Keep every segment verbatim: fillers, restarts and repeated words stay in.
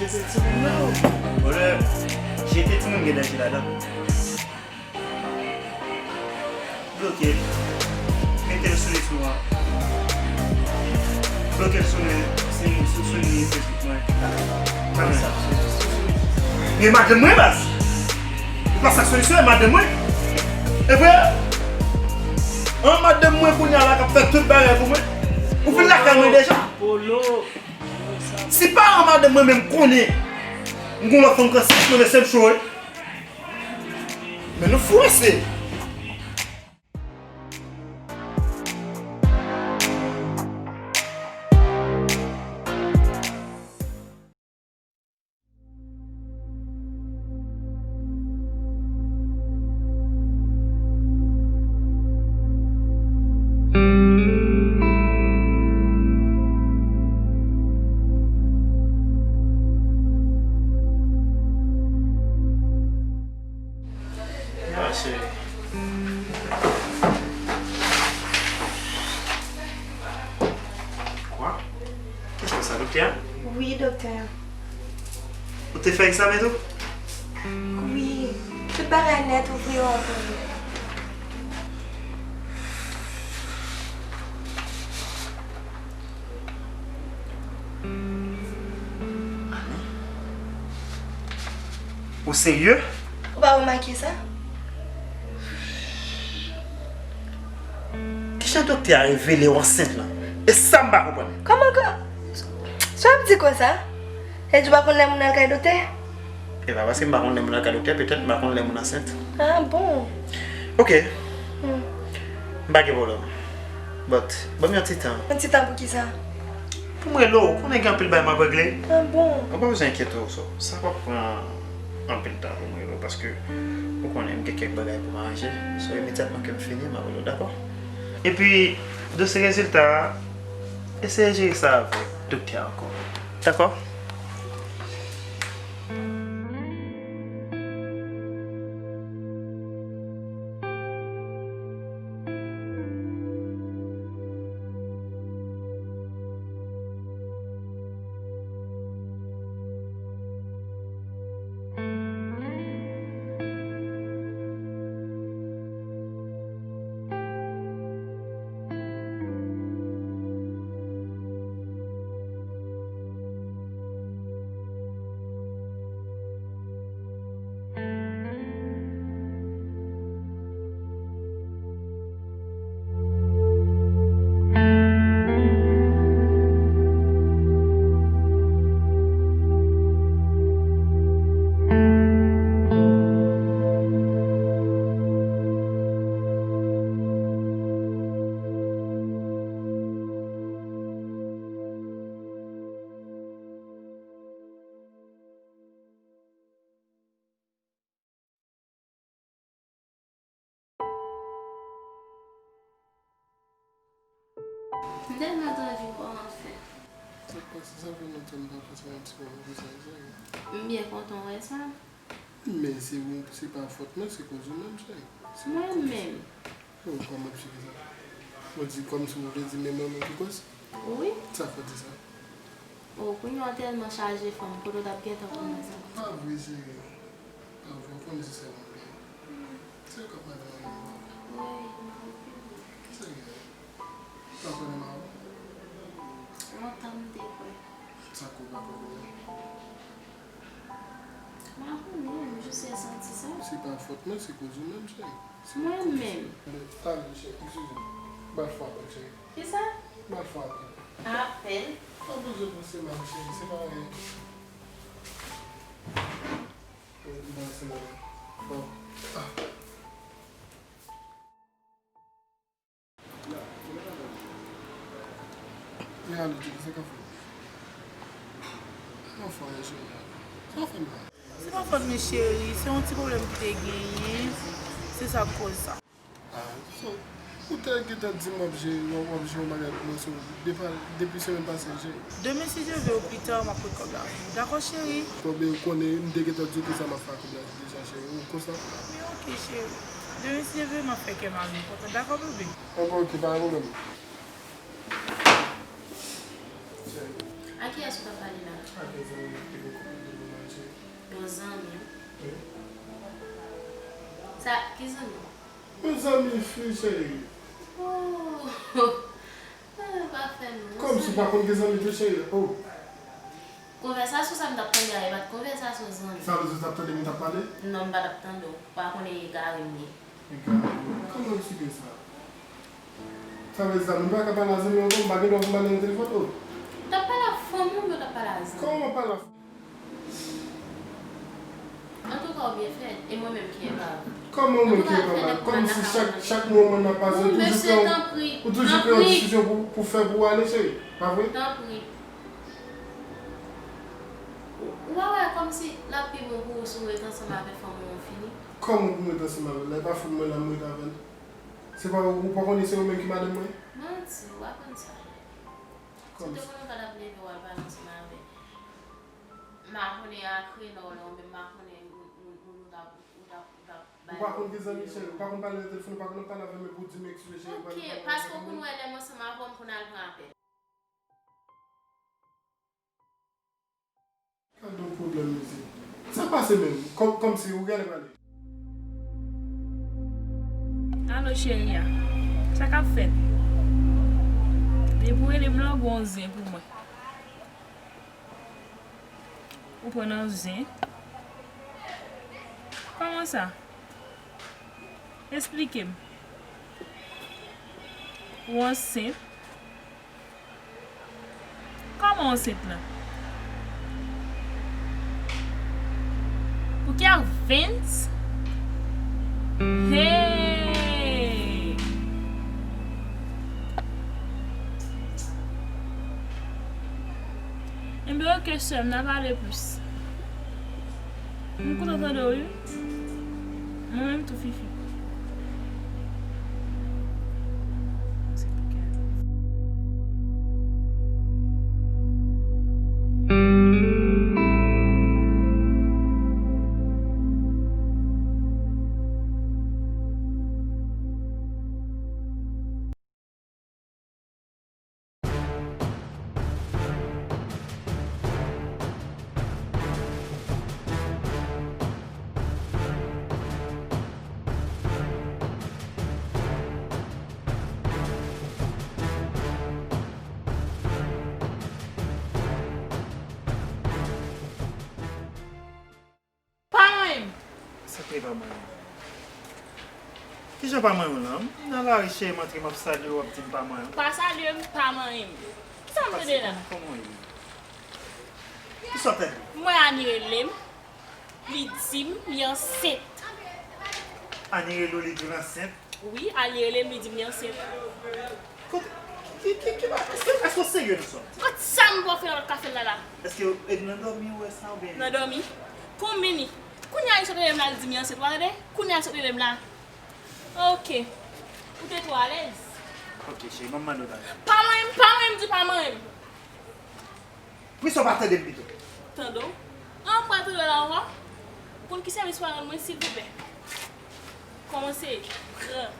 Jete timoun nan. Vòlè, jete timoun gen danje ladan. Bloke l. Mete l sou li sou an. Bloke l sou li, sou, sou, sou li Facebook mwen. Men madanm mwen, baz. E pa sa k solisyon, e madanm mwen. E vre? An madanm mwen kounye a la k ap fè tout bagay pou mwen. Ou vin lakay mwen deja. Si paran madanm mwen menm konnen m gon lòt fanm k ansanm, konnen se m cho wi. Men nou fou ase. Ah, cheri. Kwa? Kèske sa, doktè a? Wi, doktè. Ou te fè egzamen tou? Wi, tout bagay nèt, ou vre w ankò. Ou serye? Ou pa remake sa? Kijan doktè a revele w ansent lan? E sa m pa konprann. Kòman ka? Sa w ap di konsa? Sa vle di w pa konn lè moun al kay doktè? E pa paske m pa konn lè moun al kay doktè, petèt m pa konn lè moun ansent. Ah bon? Ok. Hmm. M pa gen pwoblèm. But, ban m yon ti tan. Yon ti tan pou ki sa? Pou m rele w, ou konnen gen anpil bagay m ap regle. Ah bon? Ou pa bezwen enkyete w, so. Sa p ap pran anpil tan pou m rele w, paske ou konnen m gen kèk bagay pou m aranje. So, imedyatman ke m fini, m ap rele w, dakò? Epi, dosye rezilta a, eseye jere sa avèk doktè a ankò. Dakò? M tèlman t anvi wè w anfen. Sa k pase? Sa fè lontan m pa pase yon ti moman konsa, cheri. M byen kontan wè sa. Men se ou, se pa fòt mwen, se koz ou menm, cheri. Mwen menm? Oh, kòman m cheri sa? Ou di kòmsi ou vle di men mwen menm ki koz? Wi. Sa fè w di sa? Oh, kounye a w tèlman chaje fanm, kote w t ap gentan konnen sa? Pa vre, cheri. Pa vre, ou konnen se sèl mwen gen. Se ou k ap pale nan men mwen. Wi, m ap okipe. Kisa ki gen? Ou pa kwè nan mari w? Lontan m te kwè. Sa k fè ou pa kwè kounye a? M pa konnen, m jis resanti sa. Se pa fòt mwen, se koz ou menm, cheri. Mwen menm. Ale, cheri, eskize m. Ba l fè apèl, cheri. Kisa? Ba l fè apèl. Apèl? Pa bezwen panse mal, cheri, se pa anyen. Wi, m panse mal. Bon. Ah. Men ale, Djeki, sa k ap fèt? Anfen, cheri. Sa w fè m la? Se pa fòt mwen, cheri. Se yon ti pwoblèm ki te genyen. Se sa k koz sa. Ah, so, ou te gentan di m w ap jere, w ap, w ap jere yon bagay pou mwen, so, depi, depi semèn pase, cheri. Demen, si Dye vle, opita, m ap pote kòb la pou ou. Dakò, cheri? Kòb, ou konnen, m te gentan di w kisa m ap fè ak kòb la deja, cheri. Ou konsa? Men ok, cheri. Demen, si Dye vle, m ap fè kè mari m kontan. Dakò, bebe? An bon, ok, pa gen pwoblèm. Cheri. A kiyès ou t ap pale la? A de zanmi m ki te gen kòb la. Sa, ki zanmi? Yon zanmi fi, cheri. Oh. Ah, pa fè non. Kòmsi w pa konn ki zanmi tou, cheri? Oh. Konvèsasyon sa m t ap tande a, e pa t konvèsasyon zanmi. Sa vle di w t ap tande moun t ap pale? Non, m pa t ap tande w. Pa konnen egare m ye. Egare? Kòman w eksplike sa? Sa vle di sa, nou pa ka pale a zanmi ankò, m pa gen dwa pou m pale nan telefòn, oh. Ou t ap pale a fanmi w oubyen w t ap pale a zanmi? Kòman w ap pale a Antouka, ou byen fèt, e mwen menm ki enpav. Kòman ou menm ki enpav? Kòmsi chak, chak moman n ap pase, ou toujou kreye yon, ou toujou kreye yon diskisyon pou, pou fè pou w ale, cheri. Pa vre? Tanpri. Ou pa wè kòmsi l ap pi bon pou ou si w ret ansanm avèk fanmi w fini? Kòman pou m ret ansanm avè l? La, e pa fanm mwen la m ret avè l. Se pa ou, ou pa konnen se ou menm ki madanm mwen? Manti, ou pa konn sa. Si w te konnen w pa t ap leve w al pale ansanm avèk makonnen a Krenò la, oubyen makonnen moun, moun, moun ou t ap, ou t ap, ou t ap bay. Ou pa konn ki zanmi, cheri, ou pa konn pale nan telefòn, ou pa konn pale avè m epi w di m eskize, cheri, m pral pale avè m. Ok, paske w konn wè lè m ansanm avè w, m konn al pran apèl. Gad yon pwoblèm, mesye. Sa pase menm? Kòm, kòmsi ou genlè pale. Alo, cheri a. Sa k ap fèt? Depi w rele m la, w gon zen pou mwen. Ou pran nan zen? Kòman sa? Esplike m. Ou ansent? Kòman w ansent lan? Pou ki ak Vince? Hey! Enben, oke, sè m, n a pale plis. M kontan tande w, wi. Mwen menm tou, Fifi. Pa manyen m. Sa k rive pa manyen m? Kijan pa manyen w lan? M nan lari, cheri, m antre, m ap salye w, w ap di m pa manyen w. Pa salye m, pa manyen m. Kisa m tande la? Kòman w ye? Kisa w tande? M wè Ani rele m, li di m li ansent. Ani rele w, li di w l ansent? Wi, Ani rele m, li di m li ansent. Kote, ki, ki, ki ba, èske, èske w serye nan sa w ap di? Kot sa m pral fè nan lòt kafe la la? Èske w ede nan dòmi ou wè sa oubyen? Nan dòmi. Konbyen li? Kounye a li sot rele m la, li di m li ansent, w a tande? Kounye a li sot rele m la. Oke. Ou te twò alèz. Oke, cheri, ban m mande w bagay. Pa manyen m, pa manyen m, di pa manyen m. Poukisa w pa tande m pito? Tande w? An, m pral tande w la ankò. Konn ki sèvis w a rann mwen, silvouplè? Kòmanse pran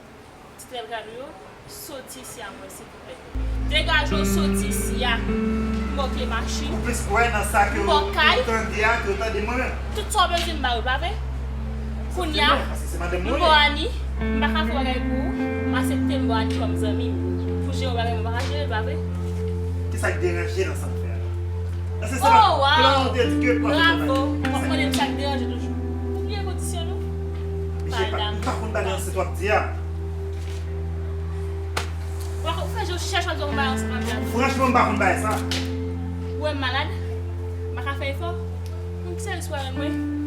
ti trèl rad ou yo, soti isi a mwen, silvouplè. Degaje w, soti isi a. M ba w kle machin. Ou plis kwè nan sa ke w tande a ke w tande mwen menm. Tout sa w bezwen, m ba ou l, pa vre? Kounye a, m ba w Ani, m pa ka fè bagay pou ou, m aksepte m ba w Ani kòm zanmi m. Pou jere yon bagay mwen pa ka jere l, pa vre? Kisa k deranje nan sa m fè a la? Èske se pa plan ou te di ke w pa fè bagay? Bravo! W ap mande m sa k deranje toujou. Ou bliye kondisyon nou? Mesye, pa, m pa konn bagay ansent w ap di a. Ou fè jan w chèche w ap di w pa ansanm avè l. Franchman, m pa konn bagay sa. Ou wè m malad? M pa ka fè efò? Konn ki sèvis w a rann mwen?